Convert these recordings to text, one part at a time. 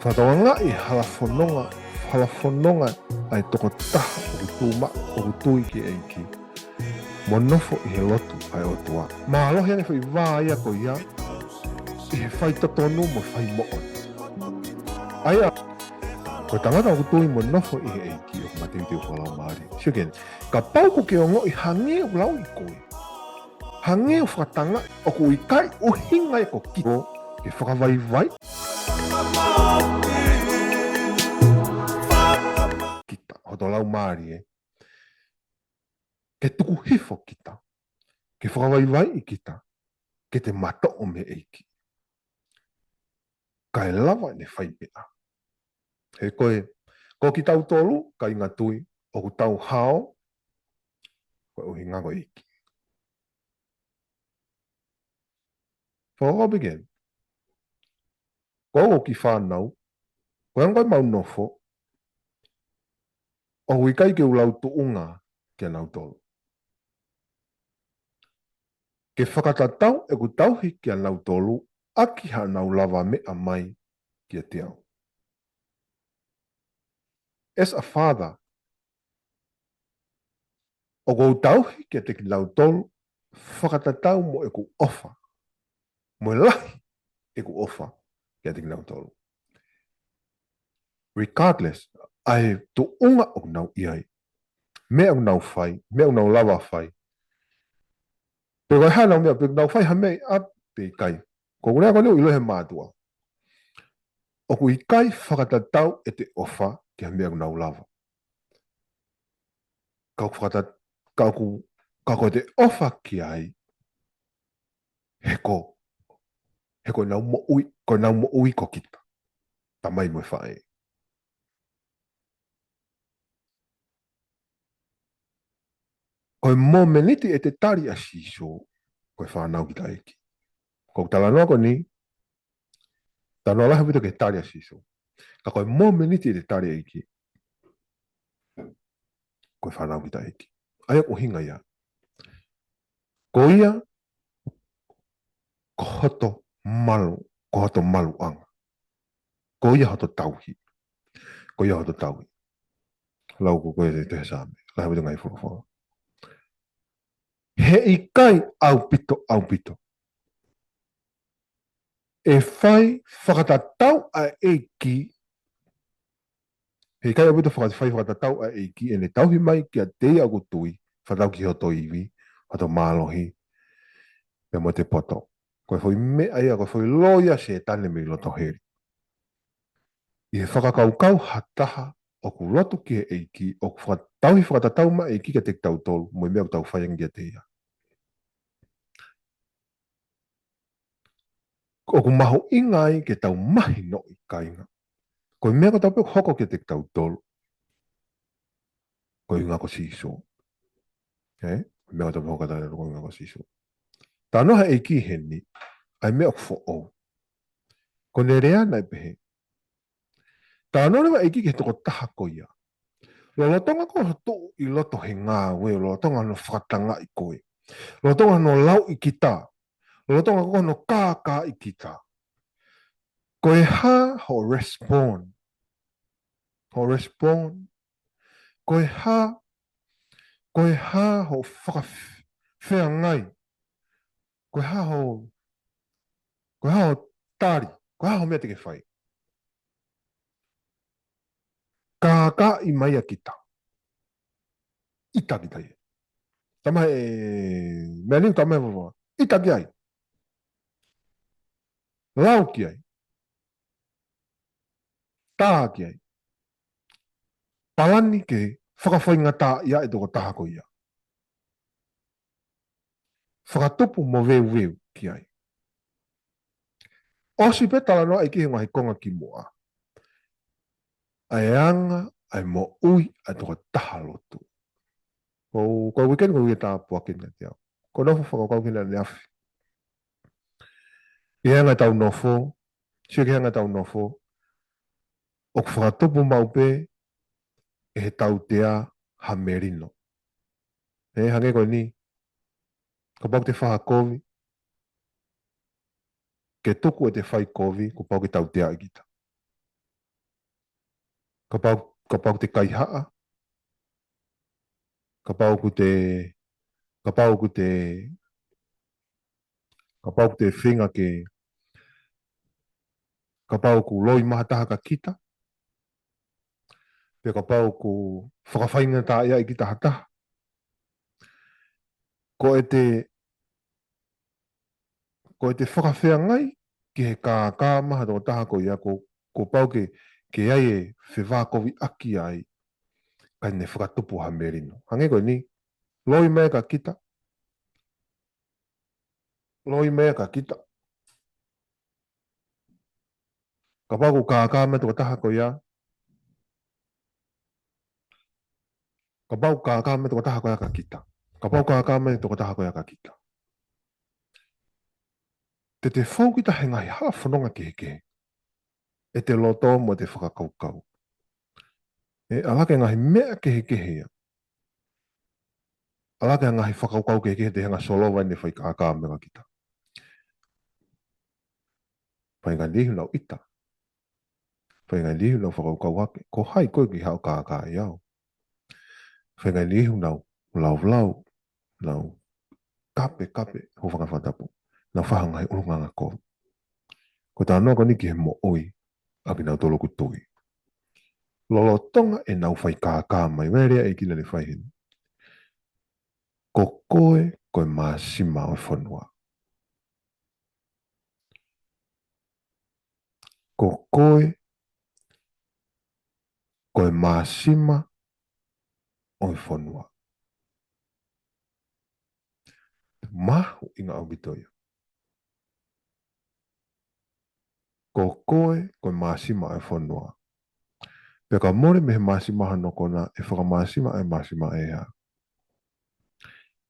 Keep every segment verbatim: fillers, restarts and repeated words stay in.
Fakatokangaʻi hala fononga, hala fononga ʻa e tokotaha ʻoku tū ma-, ʻoku tui ki he ʻEiki, mo nofo ʻi he lotu ʻa e ʻOtua. Mālohi ange foʻi vā ia ko ia ʻi he faitotonu mo e faimoʻoni. ʻA ia, ko e tangata ʻoku tui mo nofo ʻi he ʻEiki ʻoku mateuteu fakalaumālie. Sio ki heni, kapau ʻoku ke ongoʻi hangē ʻoku lau ʻi koe, hangē ʻoku fakatangaʻi, ʻoku ʻikai ʻuhinga ia ko kita ke fakavaivai kita, hoto laumālie, ke tuku hifo kita, ke fakavaivaiʻi kita, ke te matoʻo mei he ʻEiki. Kae lava ʻene fai pē ā. He ko e, ko kitautolu, kāinga tui, ʻoku tau hao, ko e ʻuhinga ko e ʻEiki. Fakakaukau pē ki heni. Ko au ʻoku kiʻi fānau, ko e anga ko ē ʻemau nofo, ʻoku ʻikai ke u lau tuʻunga kia nautolu. Ke fakatatau ʻeku tauhi kia nautolu, ʻaki haʻanau lavameʻa mai kiate au. As a father, ʻoku ou tauhi kiate kinautolu, fakatatau mo ʻeku ʻofa, mo e lahi ʻeku ʻofa kiate kinautolu. Regardless, ʻa e tuʻunga ʻoku nau ʻi ai, meʻa ʻoku nau fai, meʻa ʻoku nau lava fai. Pe ko e hā ʻenau meʻa, pe ʻoku nau fai ha meʻa, ʻa, pe ʻikai. Ko ʻeku lea ko eni ʻoku ʻiloʻi he mātuʻa. ʻOku ʻikai fakatatau ʻete ʻofa ki ha meʻa ʻoku nau lava. Ka ʻoku fakatat-, ka ʻoku, ka ko ʻete ʻofa ki ai, he ko, he ko ʻenau moʻui, ko ʻenau moʻui ko kita. Tamai mo e faʻē. Ko e momeniti ʻete tali ʻa Sīsū, ko e fānau kita ʻa e ʻEiki. Ko ʻeku talanoa ko eni, talanoa lahi ʻaupito ki he tali ʻa Sīsū. Ka ko e momeniti ʻete tali ʻa e ʻEiki, ko e fānau kita ʻa e ʻEiki. ʻA ia ko e ʻuhinga ia. Ko ia, ko hoto malu, ko hoto maluʻanga. Ko ia hoto tauhi. Ko ia hoto tauhi. Lau ko ē ʻe he Saame, lahi ʻaupito ngaahi folofola. He ʻikai ʻaupito, ʻaupito ʻe fai fakatatau ʻa e ʻEiki, he ʻikai ʻaupito faka-, fai fakatatau ʻa e ʻEiki ʻene tauhi mai kiate ia ʻoku tui, fakatatau ki hoto ivi, hoto mālohi, pea mo ʻete poto. Ko e foʻi meʻa ia, ko e foʻi loi ʻa Sētane mei loto heli. ʻI he fakakaukau ha taha ʻoku lotu ki he ʻEiki, ʻoku faka-, tauhi fakatatau mai ʻa e ʻEiki kiate kitautolu, mo e meʻa ʻoku tau fai ange kiate ia. ʻOku mahuʻinga ai ke tau mahinoʻi, kāinga, ko e meʻa kotoa pē ʻoku hoko kiate kitautolu, ko e ʻuhinga ko Sīsū. Ē? Meʻa kotoa pē ʻoku hoko kiate kitautolu ko e ʻuhinga ko Sīsū. Talanoa he ʻEiki heni, ʻa e meʻa ʻoku foʻou. Ko ʻene lea naʻe pehē, talanoa leva ʻa e ʻEiki ki he tokotaha ko ia. Lolotonga ko hoʻo tuʻu ʻi loto he ngāue, lolotonga hono fakatangaʻi koe, lolotonga hono lauʻi kita, lolotonga ko hono kākaaʻi kita, ko e hā hoʻo respond? Hoʻo respond? Ko e hā, ko e hā hoʻo fakafeangai? Ko e hā hoʻo, ko e hā hoʻo tali? Ko e hā hoʻo meʻa te ke fai? Kākaaʻi mai ʻa kita. ʻIta kita ia. Tama e, meʻa ni tama e vava. ʻIta ki ai. Lau ki ai. Tā ki ai. Palani ke fakafaingataʻaʻia e tokotaha ko ia. Fakatupu moveuveu ki ai. ʻOsi pē talanoa ʻa e ʻEiki he ngaahi konga kimuʻa, ʻa e anga ʻa e moʻui ʻa e tokotaha lotu. Ko, ko e weekend, ko e weekend tāpuaki kiate au. Ko e nofo fakakaukau ki he ʻaneafi. ʻI he anga ʻetau nofo, sio ki he anga ʻetau nofo, ʻoku fakatupu maʻu pē ʻe he tautea ha melino. Ē, hangē ko eni, kapau te ke fai ha kovi, ke tuku ʻete fai kovi, kuo pau ke tauteaʻi kita. Kapau, kapau te kaihaʻa, kapau ʻoku te, kapau ʻoku te, kapau ʻoku te feinga ke, kapau ʻoku loi mai ha taha kia kita, pe kapau ʻoku fakafaingataʻaʻiaʻi kita ha taha. Ko e te, ko e te fakafeangai ki he kākā mai ha tokotaha ko ia, ko, ko pau ke, ke ai e fevākoviʻaki ai, kae ne fakatupu ha melino. Hangē ko eni, loi mai kia kita, loi mai kia kita. Kapau ʻoku kākā mai tokotaha ko ia, kapau kākā mai tokotaha ko ia kia kita. Kapau kākā mai tokotaha ko ia kia kita. Te te fou kita he ngaahi hala fononga kehekehe. ʻE te loto mo te fakakaukau. ʻE ala ke ngaahi meʻa kehekehe ia. Ala ke ngaahi fakakaukau kehekehe te hanga solova ne fai kākā mai kia kita. Fai ngaahi lihi nau ʻita. Fai ngaahi lihi nau fakakaukau hake. Ko hai koe ki haʻo kākā ʻi au. Fai ngaahi lihi nau laulau, nau kape kape, ho fanga fakatapu. Nau faha ngaahi ʻulungaanga ko. Ko e talanoa ko eni ki he moʻui, ʻa kinautolu ʻoku tui. Lolotonga ʻenau fai kākā mai, vea lea ʻEiki naʻa ne fai heni. Ko koe, ko e māsima ʻo e fonua. Ko koe, ko e māsima ʻo e fonua. Mahuʻinga ʻaupito ia. Ko koe, ko e māsima ʻo e fonua. Pea ka mole mei he māsima hano kona, ʻe fakamāsima ʻa e māsima ʻe hā.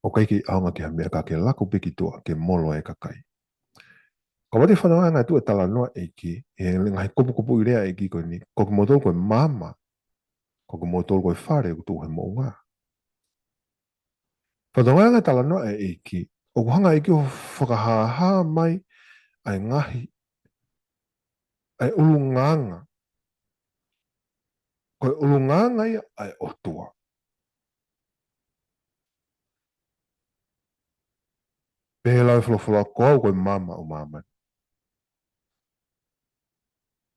ʻOku ʻikai ke ʻaonga ki ha meʻa ka ke laku pē ki tuʻa, ke molo e kakai. Ka mate fanongo ange atu e talanoa ʻEiki, he ngaahi kupukupuʻi lea ʻEiki ko eni, ko kimoutolu ko e maama, ko kimoutolu ko e fale ʻoku tuʻu he moʻunga. Fanongo ange talanoa ʻEiki, ʻoku hanga ʻEiki ʻo fakahāhā mai, ʻa e ngaahi, ʻa e ʻulungaanga, ko e ʻulungaanga ia ʻa e ʻOtua. Pehē lau e folofola ko au ko e maama ʻo māmani.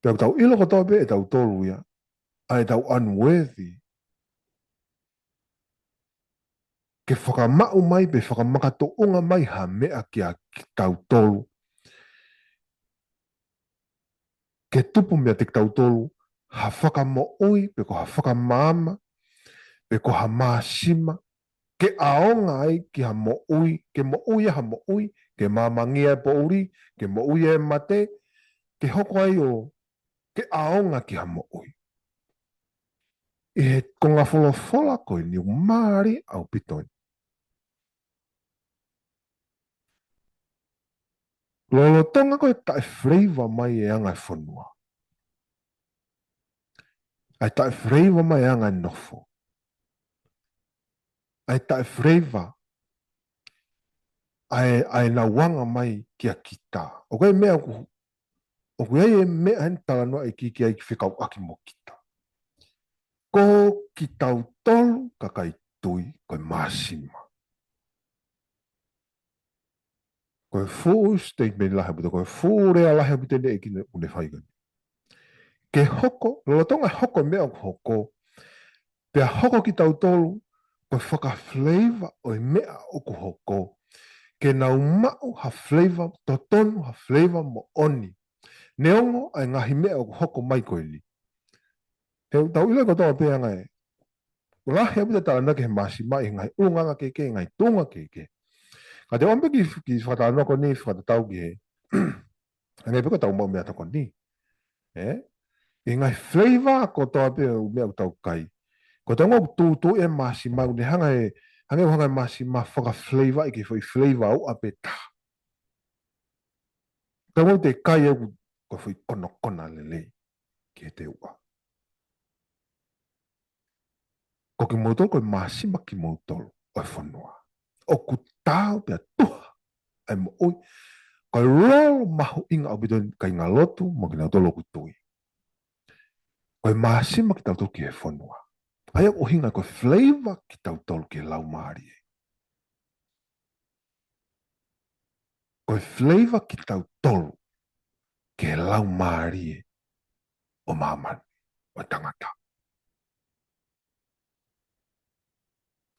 Pea ʻoku tau ʻilo kotoa pē ʻe tautolu ia, ʻa e tau unworthy, ke fakamaʻu mai pe fakamakatuʻunga mai ha meʻa kia kitautolu. Ke tupu meiate kitautolu, ha fakamoʻui, pe ko ha fakamaama, pe ko ha māsima, ke ʻaonga ai ki ha moʻui, ke moʻui ʻa ha moʻui, ke māmangia e poʻuli, ke moʻui e mate, ke hoko ai ʻo, ke ʻaonga ki ha moʻui. ʻI he konga folofola ko eni ʻoku mālie ʻaupito eni. Lolotonga ko e taʻe flavor mai e anga e fonua. ʻA e taʻe flavor mai e anga e nofo. ʻA e taʻe flavor. ʻA e, ʻa e nau anga mai kia kita. ʻOku ʻi ai e meʻa ʻoku, ʻoku ʻi ai e meʻa heni talanoa ʻEiki ki ai ke fekauʻaki mo kita. Ko kitautolu kakai tui ko e māsima. Ko e fuʻu statement lahi ʻaupito, ko e fuʻu lea lahi ʻaupito ʻeni ʻEiki naʻa ne fai ko eni. Ke hoko, lolotonga hoko e meʻa ʻoku hoko, pea hoko kitautolu, ko e fakaflavor ʻo e meʻa ʻoku hoko. Ke nau maʻu ha flavor totonu, ha flavor moʻoni. Neongo ʻa e ngaahi meʻa ʻoku hoko mai ko eni. He ʻoku tau ʻilo kotoa pē ʻa e ngaahi. Lahi ʻaupito talanoa ki he māsima ʻi he ngaahi ʻulungaanga kehekehe, ngaahi tuʻunga kehekehe. Ka te ʻomi pē ki, ki fakatalanoa ko eni, fakatatau ki he. Hangē pē ko ʻetau maʻu meʻatokoni. ʻE? ʻI he ngaahi flavor kotoa pē ʻo e meʻa ʻoku tau kai. Ko ʻetau ngaahi tūtū e māsima ʻoku ne hanga ʻe, hangē ʻoku hanga e māsima fakaflavor ʻi he foʻi flavor ʻo ʻapē taha. Tau ngaahi te kai ʻoku ko e foʻi konokona lelei ki he teuʻa. Ko kimoutolu ko e māsima kimoutolu ʻo e fonua. ʻOku taau pea tuha ʻa e moʻui. Ko e lolo mahuʻinga ʻaupito ʻeni kāinga lotu mo kinautolu ʻoku tui. Ko e māsima kitautolu ki he fonua. ʻA ia ʻoku ʻuhinga ko e flavor kitautolu ki he laumālie. Ko e flavor kitautolu ki he laumālie ʻo māmani, ʻo tangata.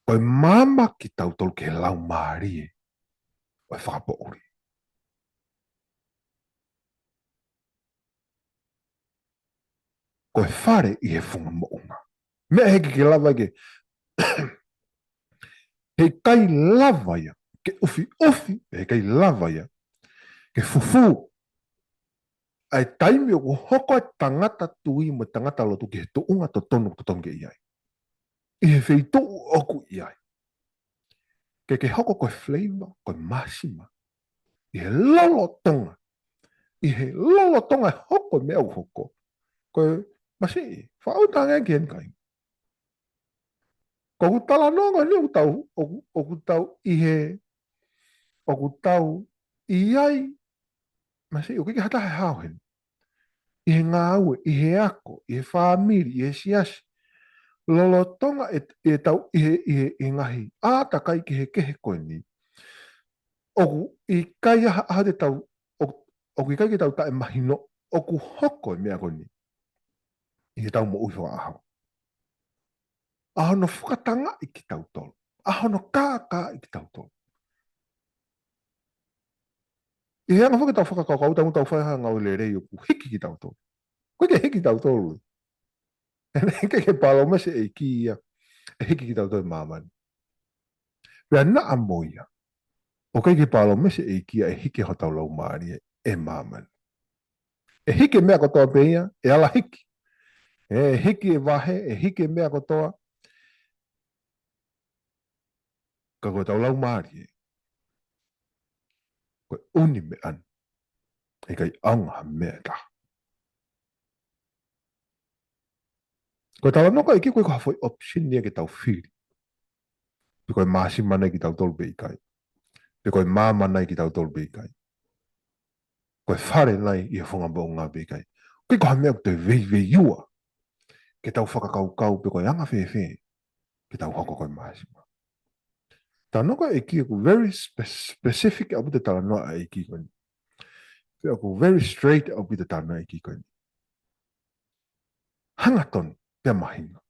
Ko e maama kitautolu ki he laumālie ʻo e fakapoʻuli. Ko e fale ʻi he funga moʻunga. Meʻa heʻikai ke lava ke, heʻikai lava ia ke ʻufiʻufi, heʻikai lava ia ke fufū. ʻA e taimi ʻoku hoko ai e tangata tui mo e tangata lotu ki he tuʻunga totonu, totonu ke ʻi ai. ʻI he feituʻu ʻoku ʻi ai. Ke ke hoko ko e flavor, ko e māsima. ʻI he lolotonga. ʻI he lolotonga e hoko e meʻa ʻoku hoko. Ko e masiʻi, faʻu tange ki heni kai. Ko ʻeku talanoa ko eni ʻoku tau, ʻoku, ʻoku tau ʻi he, ʻoku tau ʻi ai, masiʻi, ʻoku ʻikai ke hata he hao heni. ʻI he ngāue, ʻi he ako, ʻi he fāmili, ʻi he siasi. Lolotonga e, e tau, ʻi he, ʻi he, ʻi he ngaahi ʻātakai kehekehe ko eni. ʻOku ʻikai ha, ha te tau, ʻo, ʻoku ʻikai ke tau taʻemahino, ʻoku hoko e meʻa ko eni. ʻI he tau moʻui fakaʻaho. ʻA hono fakatangaʻi kitautolu. ʻA hono kākaaʻi kitautolu. ʻI he anga foki ʻetau fakakaukau, tau, tau fai ha ngāue lelei ʻoku hiki kitautolu. ʻOku ʻikai ke hiki kitautolu. ʻE ʻikai ke palōmesi e ʻEiki ia ʻe hiki kitautolu ʻi māmani. Pea naʻa mo ia. ʻOku ʻikai ke palōmesi e ʻEiki ia ʻe hiki hotau laumālie ʻi māmani. ʻE hiki e meʻa kotoa pē ia, ʻe ala hiki. ʻE hiki e vahe, ʻe hiki e meʻa kotoa. Ka ko hotau laumālie, ko e ʻū meʻa ni, ʻe ʻikai ʻaonga ha meʻa ʻe taha. Ko e talanoa ko e ʻEiki ʻoku ʻikai ko ha foʻi option ia ke tau fili. Pe ko e māsima nai kitautolu pe ʻikai. Pe ko e maama nai kitautolu pe ʻikai. Ko e fale nai ʻi he funga moʻunga pe ʻikai. ʻOku ʻikai ko ha meʻa ʻoku te veiveiua. Ke tau fakakaukau pe ko e anga fēfē ke tau hoko ko e māsima. Talanoa ko e ʻEiki ʻoku very spe-, specific ʻaupito e talanoa ʻa e ʻEiki ko eni. Pea ʻoku very straight ʻaupito e talanoa ʻa e ʻEiki ko eni. Hangatonu, pea mahino.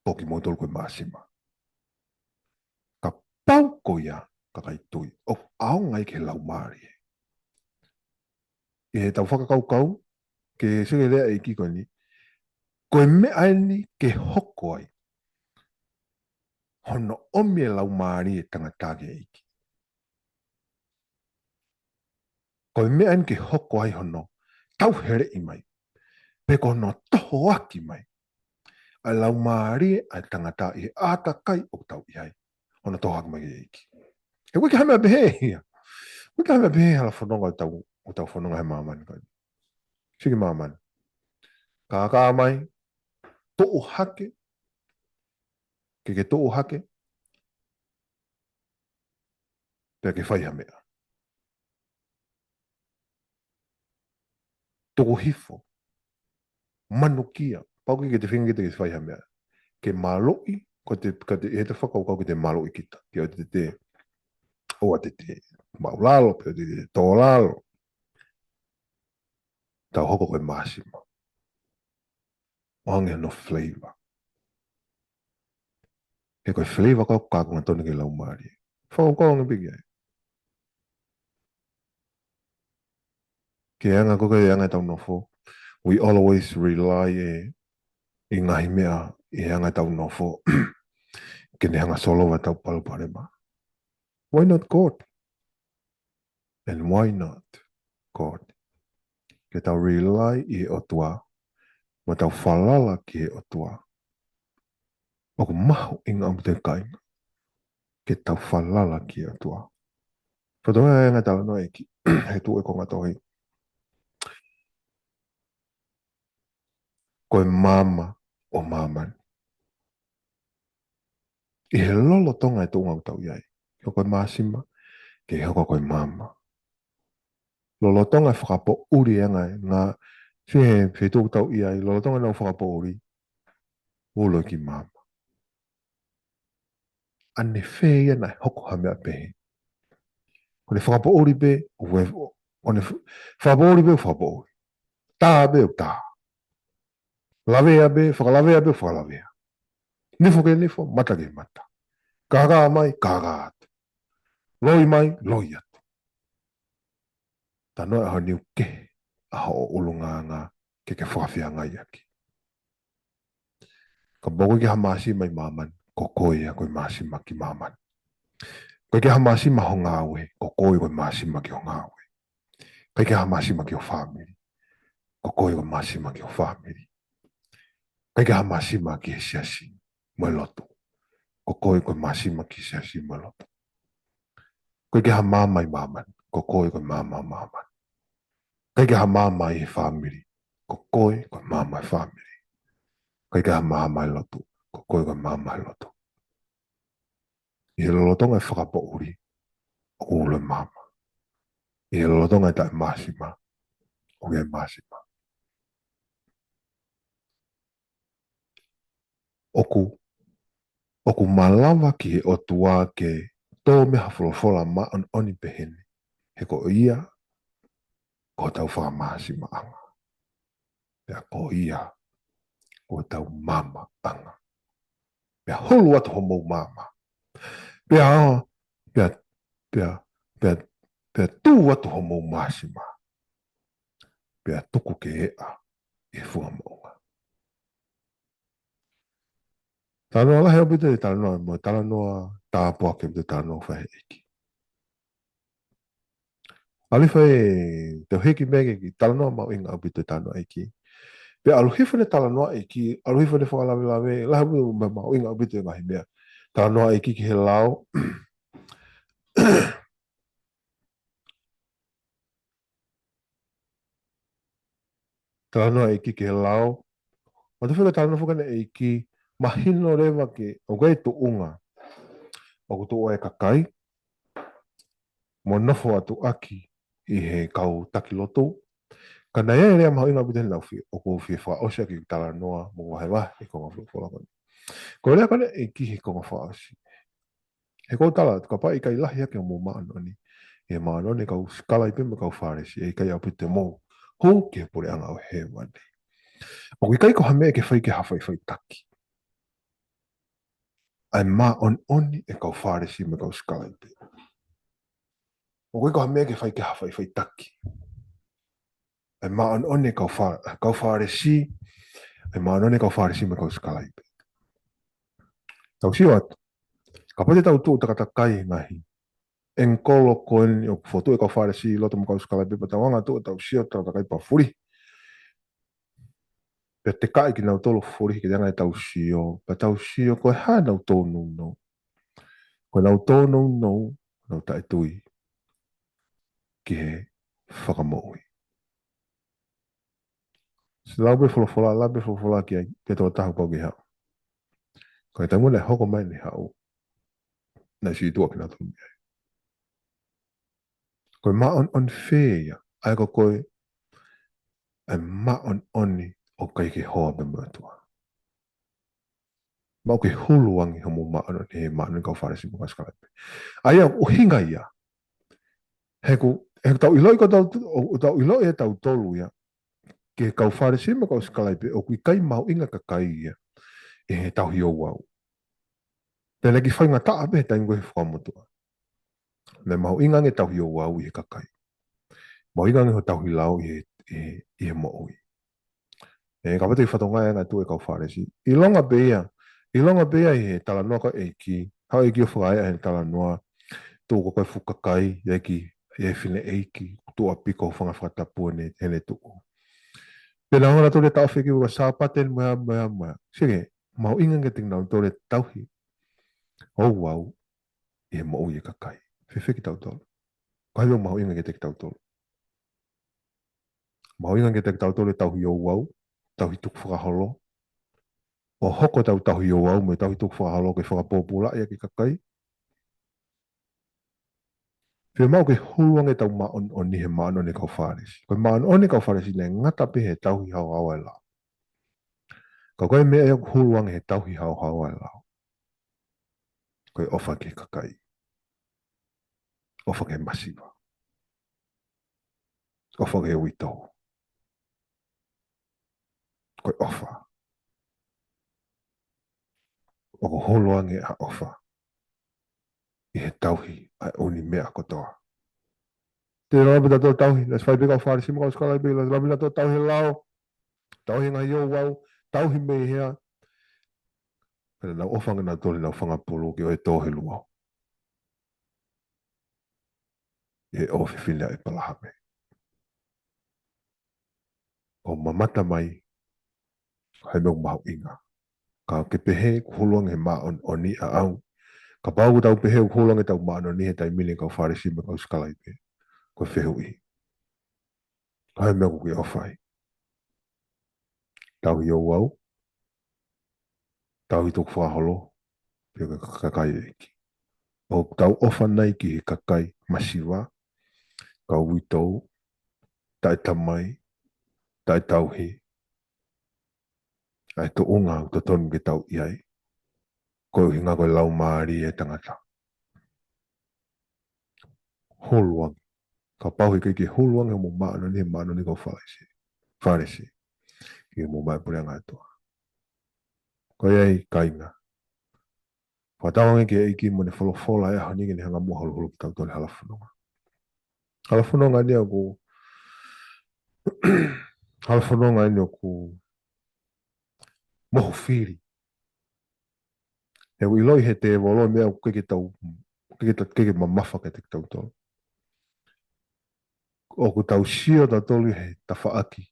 Ko kimoutolu ko e māsima. Kapau ko ia, kakai tui, ʻoku ʻaonga ia ki he laumālie. ʻI heʻetau fakakaukau, ke sio ki he lea ʻa e ʻEiki ko eni, ko e meʻa eni ke hoko ai hono ʻomi e laumālie e tangata ki he ʻEiki. Ko e meʻa eni ke hoko ai hono tauheleʻi mai, pe ko hono tohoaki mai ʻa e laumālie ʻa e tangata ʻi he ʻātakai ʻoku tau ʻi ai. Hono tohoaki mai ki he ʻEiki. ʻOku ʻikai ke hā meʻa pehē ia. ʻOku ʻikai ke hā meʻa pehē hala fononga ʻoku tau, ʻoku tau fononga he māmani ko eni. Sio ki māmani. Kākā mai, tuʻu hake, ke ke tuʻu hake, pea ke fai ha meʻa. Tuku hifo. Manukia. Pau ke te feinga ke te fai ha meʻa. Ke mālohi, ko te, ko te, ʻi heʻete fakakaukau ke te mālohi kita. Ke ʻoua te te, ʻoua te te māʻulalo, pe ʻoua te te tōlalo. Tau hoko ko e māsima. ʻO hangē hono flavor. He ko e flavor ko ē ʻoku kākaaʻi ange tonu ki he laumālie. Fakakaukau ange pē ki ai. Ki he anga ko ē, ki he anga ʻetau nofo. We always rely e, ʻi he ngaahi meʻa, ʻi he anga ʻetau nofo. Ke ne hanga ʻo solova ʻetau palopalema. Why not God? And why not God? Ke tau rely ʻi he ʻOtua, mo tau falala ki he ʻOtua. ʻOku mahuʻinga ʻaupito kāinga, ke tau falala ki he ʻOtua. Fakatokangaʻi e ngaahi talanoa ʻa e ʻEiki, he tuʻu e konga tohi. Ko e maama ʻo māmani. ʻI he lolotonga e tuʻunga ʻoku tau ʻi ai. Ke hoko ko e māsima, ke hoko ko e maama. Lolotonga e fakapoʻuli e anga e ngā, Sio he feituʻu ʻoku tau ʻi ai, lolotonga ʻenau fakapoʻuli, ulo ki māmani. ʻAnefē ia naʻe hoko ha meʻa pehē? Ko ʻene fakapoʻuli pē, ʻoku ʻi ai, ko ʻene f-, fakapoʻuli pē, fakapoʻuli. Tā pē, tā. Lavea pē, fakalavea pē, fakalavea. Nifo ki he nifo, mata ki he mata. Kākā mai, kākā atu. Loi mai, loi atu. Talanoa ʻa e niu kehe ʻa hoʻo ʻulungaanga ke ke fakafeangai ʻaki. Kapau ʻoku ʻikai ke ʻi ai ha māsima ʻi māmani, ko koe ia ko e māsima ki māmani. ʻOku ʻikai ke ʻi ai ha māsima ho ngāue, ko koe ko e māsima ki ho ngāue. ʻIkai ke ʻi ai ha māsima ki ho fāmili, ko koe ko e māsima ki ho fāmili. ʻIkai ke ʻi ai ha māsima ki he siasi mo e lotu, ko koe ko e māsima ki he siasi mo e lotu. ʻOku ʻikai ke ʻi ai ha maama ʻi māmani, ko koe ko e maama ʻi māmani. ʻOku ʻikai ke ʻi ai ha maama ʻi he fāmili, ko koe ko e maama ʻi he fāmili. ʻOku ʻikai ke ʻi ai ha maama ʻi he lotu, ko koe ko e maama ʻi he lotu. ʻI he lolotonga e fakapoʻuli, ʻoku ulo e maama. ʻI he lolotonga e taʻemāsima, ʻoku ʻi ai e māsima. ʻOku, ʻoku malava ki he ʻOtua ke tō mei ai ha folofola māʻoniʻoni pehē ni, he ko ia ko hotau fakamāsimaʻanga. Pea ko ia ko hotau maamaʻanga. Pea hulu atu homou maama. Pea, pea, pea, pea, pea tuʻu atu homou māsima. Pea tuku ke eʻa ʻi he funga moʻunga. Talanoa lahi ʻaupito e talanoa, mo e talanoa tāpuaki ʻaupito e talanoa fai ʻe he ʻEiki. ʻAlu hifo e, te u hiki mai ki he talanoa mahuʻinga ʻaupito e talanoa ʻEiki. Pea ʻalu hifo ʻene talanoa ʻEiki, ʻalu hifo ʻene fakalavelave, lahi ʻaupito mo mahuʻinga ʻaupito e ngaahi meʻa. Talanoa ʻEiki ki he lao. Talanoa ʻEiki ki he lao. ʻO te fika talanoa foki ʻene ʻEiki, mahino leva ke, ʻoku ʻi ai e tuʻunga ʻoku tuʻu ai e kakai, mo nofo atu ʻaki ʻi he kau taki lotu. Ka naʻe ʻi ai e lea mahuʻinga ʻaupito he naʻa ku fie, ʻoku ou fie fakaʻosi ʻaki e talanoa, mo vahevahe e konga folofola ko eni. Ko e lea ko eni ʻEiki he konga fakaʻosi. He ʻoku ou tala atu, kapau ʻe ʻikai lahi ange hoʻomou māʻoniʻoni, ʻi he māʻoniʻoni e kau sikalaipe mo e kau Fālesi, ʻe ʻikai ʻaupito te mou hū ki he puleʻanga ʻo hēvani. ʻOku ʻikai ko ha meʻa ke fai ki ai ha faʻifaʻitaki ʻa e māʻoniʻoni e kau Fālesi mo e kau sikalaipe. ʻOku ʻikai ko ha meʻa ke fai ki ai ha faʻifaʻitaki ʻa e māʻoniʻoni e kau Fā-, kau Fālesi, ʻa e māʻoniʻoni e kau Fālesi mo e kau sikalaipe. Tau sio atu. Kapau te tau tuʻu takatakai he ngaahi ʻengikolo ko eni ʻoku fotu e kau Fālesi ʻi loto mo e kau sikalaipe, pea tau hanga atu ʻo tau sio takatakai pea fulihi. Pea tekaʻi kinautolu, fulihi ki he anga ʻetau sio, pea tau sio ko e hā ʻenau tōnounou. Ko ʻenau tōnounou, ʻenau taʻetui ki he Fakamoʻui. Sio, lau pē folofola, lau pē folofola ki ai, pea tō taha pau ke haʻu. Ko e taimi naʻe hoko mai ʻene haʻu, naʻe sītuʻa kinautolu mei ai. Ko e māʻoniʻoni fē ia, ʻa ia ko e, ʻa e māʻoniʻoni ʻoku ʻikai ke hoa pē mo e ʻOtua. Maʻu ke hulu ange hoʻomou māʻoniʻoni he māʻoniʻoni e kau Fālesi mo e kau sikalaipe. ʻA ia, ʻuhinga ia. He ʻoku, he ʻoku tau ʻiloʻi ko tau, ʻoku tau ʻiloʻi ʻe tautolu ia, ki he kau Fālesi mo e kau sikalaipe, ʻoku ʻikai mahuʻinga e kakai ia ʻi he tauhi ouau. Pea naʻe ʻikai faingataʻa pē he taimi ko ē he Fuakava Motuʻa. Naʻe mahuʻinga ange e tauhi ouau ʻi he kakai. Mahuʻinga ange hoʻo tauhi lao ʻi he, ʻi he, ʻi he moʻui. ʻE, kapau te ke fakatokangaʻi ange ʻa e tuʻu e kau Fālesi. ʻIlonga pē ia, ʻilonga pē ia ʻi he talanoa ko ē ʻa e ʻEiki, haʻu e ʻEiki ʻo fakaeʻa he talanoa, tuʻu ko ē e fuʻu kakai, ʻi ai e kiʻi, ʻi ai e fineʻeiki, tuʻu ʻo piko fanga fakatapu ʻene, heʻene tuʻu. Pea nau hanga atu ʻo taʻofi e kiʻi ʻuluaki Sāpate mo e hā, mo e hā, mo e hā. Sio ki he, mahuʻinga ange kiate kinautolu e tauhi ouau ʻi he moʻui e kakai. Fēfē kitautolu? Ko e hā e meʻa mahuʻinga kiate kitautolu? Mahuʻinga kiate kitautolu e tauhi ouau, tauhi tukufakaholo. ʻO hoko ʻetau tauhi ouau mo e tauhi tukufakaholo ke fakapōpulaʻi ʻaki e kakai. Fiemaʻu ke hulu ange ʻetau māʻoniʻoni he māʻoniʻoni ʻa e kau Fālesi. Ko e māʻoniʻoni ʻa e kau Fālesi naʻe ngata pē he tauhi haohaoa ʻo e lao. Ka ko e meʻa ia ʻoku hulu ange he tauhi haohaoa ʻo e lao, ko e ʻofa ki he kakai. ʻOfa ki he masiva. ʻOfa ki he uitou. Ko e ʻofa. ʻOku hulu ange ʻa e ʻofa ʻi he tauhi ʻa e ʻū meʻa kotoa. Te lava pē tautolu ʻo tauhi, naʻe fai pē ʻe he kau Fālesi mo e kau sikalaipe, naʻe lava pē tautolu ʻo tauhi e lao, tauhi e ngaahi ouau, tauhi mei hea. Pea naʻa nau ʻofa ange nautolu ʻenau fanga pulu ke ʻoua ʻe tō he luo. ʻI he ʻofefine ʻa ʻĒpalahame. ʻO mamata mai, ʻa e meʻa ʻoku mahuʻinga. Ka ke pehē ʻoku hulu ange he māʻoniʻoni ʻaʻau. Kapau ʻoku tau pehē ʻoku hulu ange ʻetau māʻoniʻoni he taimi ni ʻa e kau Fālesi mo e kau sikalaipe, ko e fehuʻi, ʻa e meʻa ʻoku ke ʻofa ai? Tauhi ouau, tauhi tukufakaholo, pe ko e kakai ʻeiki? ʻOku tau ʻofa nai ki he kakai masiva, kau uitou, taʻetamai, taʻetauhi, ʻa e tuʻunga ʻoku totonu ke tau ʻi ai? Ko e ʻuhinga ko e laumālie ʻo e tangata. Hulu ange. Kapau he ʻikai ke hulu ange hoʻomou māʻoniʻoni he māʻoniʻoni ʻa e kau Fālesi, Fālesi, ke mou maʻu e puleʻanga ʻo e ʻOtua. Ko ia ai kāinga, fakatauange ki he ʻEiki mo ʻene folofola he ʻaho ni ke ne hanga muʻa ʻo huluhulu kitautolu he hala fononga. Hala fononga ni ʻoku, hala fononga ni ʻoku mohu fili. He ʻoku ʻiloʻi ʻe he tēvolo e meʻa ʻoku ʻikai ke tau, ʻikai ke tau, ʻikai ke mamafa kiate kitautolu. ʻOku tau sio tautolu he tafaʻaki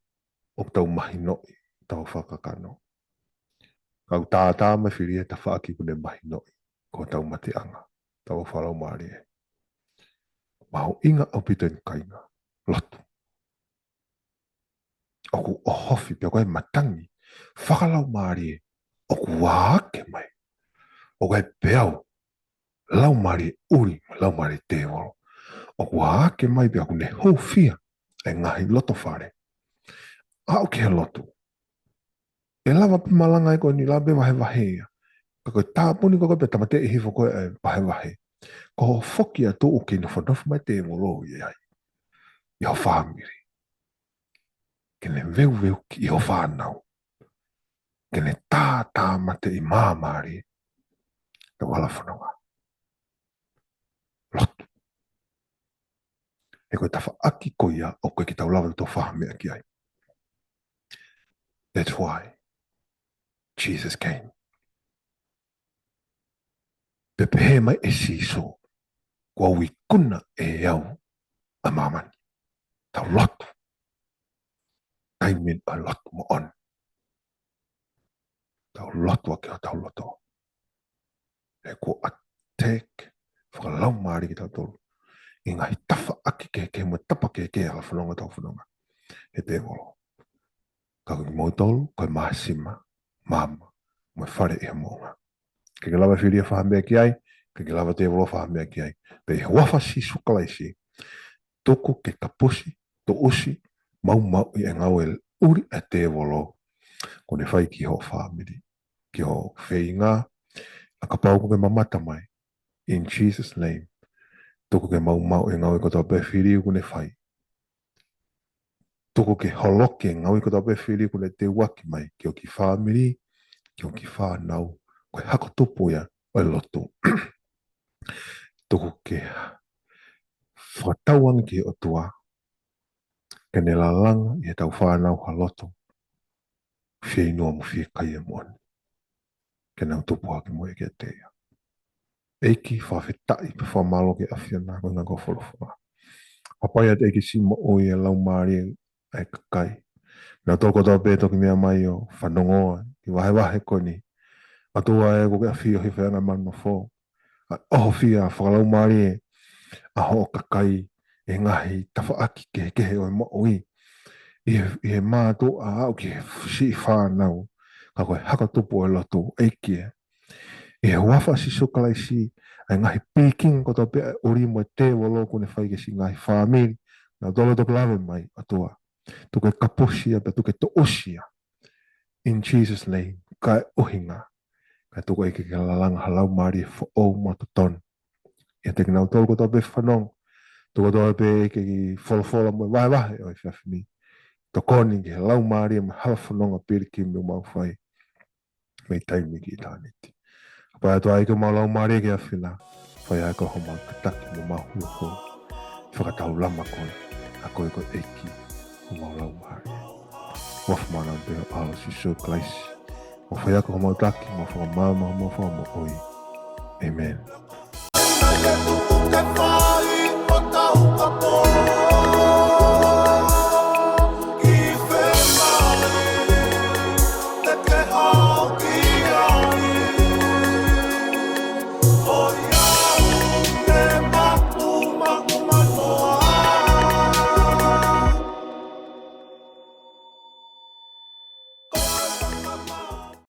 ʻoku tau mahinoʻi ʻetau fakakakano. Ka ʻoku tātā mai e fili he tafaʻaki ʻoku ne mahinoʻi ko hotau mateʻanga, hotau fakalaumālie. Mahuʻinga ʻaupito eni kāinga, lotu. ʻOku ʻohofi pea ko e matangi fakalaumālie ʻoku ʻā hake mai. ʻOku ʻi ai e peau laumālie ʻuli, laumālie tēvolo, ʻoku ʻā hake mai pea ʻoku ne hūfia e ngaahi loto fale. Aʻu ki he lotu. ʻE lava pē malanga ē ko eni, lava pē vahevahe ia. Ka ko e tāpuni ko ē pea tāmateʻi hifo ko ē e vahevahe, ko hoʻo foki atu ʻoku kei nofonofo mai e tēvolo ʻi ai, ʻi ho fāmili, ke ne veuveuki ʻi ho fānau, ke ne tātāmateʻi māmālie ʻetau hala fononga. Lotu. He ko e tafaʻaki ko ia ʻoku ʻikai ke tau lava ʻo tau fakameʻa ki ai. That's why Jesus came. Pea pehē mai ʻe Sīsū, kuo u ikuna ʻe au ʻa māmani. Tau lotu. Taimi ʻa e lotu moʻoni. Tau lotu ʻaki hotau loto. He kuo attack fakalaumālie kitautolu ʻi he ngaahi tafaʻaki kehekehe mo e tapa kehekehe ʻa e hala fononga ʻoku tau fononga he tēvolo. Ka ko kimoutolu, ko e māsima, maama, mo e fale ʻi he moʻunga. ʻIkai ke lava e fili ʻo fakameʻa ki ai, ʻikai ke lava e tēvolo ʻo fakameʻa ki ai. Pea ʻi he huafa ʻo Sīsū Kalaisi, tuku ke kapusi, tuʻusi, maumauʻi e ngāue ʻuli ʻa e tēvolo ʻoku ne fai ki hoʻo fāmili, ki hoʻo feinga, ʻa kapau ʻoku ke mamata mai. In Jesus' name. Tuku ke maumauʻi e ngāue kotoa pē ʻa e fili ʻoku ne fai. Tuku ke holoki e ngāue kotoa pē ʻa e fili ʻoku ne teuaki mai ki ho kiʻi fāmili, ki ho kiʻi fānau, ko e hako tupu ia ʻo e lotu. Tuku ke fakatauange ki he ʻOtua ke ne lalanga ʻi heʻetau fānau ha loto fieinua mo fiekaia moʻoni, ke nau tupu hake mo ia kiate ia. ʻEiki, fakafetaʻi pea fakamālō ki he ʻAfiona koeʻuhi ko hoʻo folofola. Hapai atu ʻEiki siʻi moʻui ʻa e laumālie ʻa e kakai. Naʻa tau kotoa pē toki meʻa mai ʻo fanongo ʻi he vahevahe ko eni. ʻOtua ē, ʻoku ke ʻafio hifo ʻi he anga ʻemau nofo. ʻA e ʻohofia fakalaumālie ʻa hoʻo kakai ʻi he ngaahi tafaʻaki kehekehe ʻo e moʻui. ʻI he, ʻi he mātuʻa aʻu ki he siʻi fānau. Ka ko e hako tupu ʻo e lotu, ʻEiki ē. ʻI he huafa ʻo Sīsū Kalaisi, ʻa e ngaahi pīkinga kotoa pē ʻa e ʻoli mo e tēvolo kuo ne fai ki he siʻi ngaahi fāmili, naʻa tau toki lave mai, ʻOtua. Tuku ke kapusi ia, pea tuku ke toʻosi ia. In Jesus' name, kae ʻuhinga. Kae tuku ʻEiki ke lalanga ha laumālie foʻou mo totonu. ʻIate kinautolu kotoa pē fanongo. Tuku kotoa pē ʻEiki ki he folofola mo e vahevahe ʻo e efiafi ni. Tokoni ki he laumālie mo e hala fononga pilikimi ʻoku mau fai. Mei taimi ki ʻitāniti. Pea ʻOtua ʻEiki ʻoku mau laumālie ki he efiafi na. Fai ai ko homau tataki mo mau huluhulu. Fakataulama koe. ʻA koe ko e ʻEiki ʻoku mau laumālie. Ua fumana pē ʻo ʻAlo Sīsū Kalaisi. Mo fai ai ko homau taki, mo fakamaama, mo fakamoʻui. ʻĒmeni.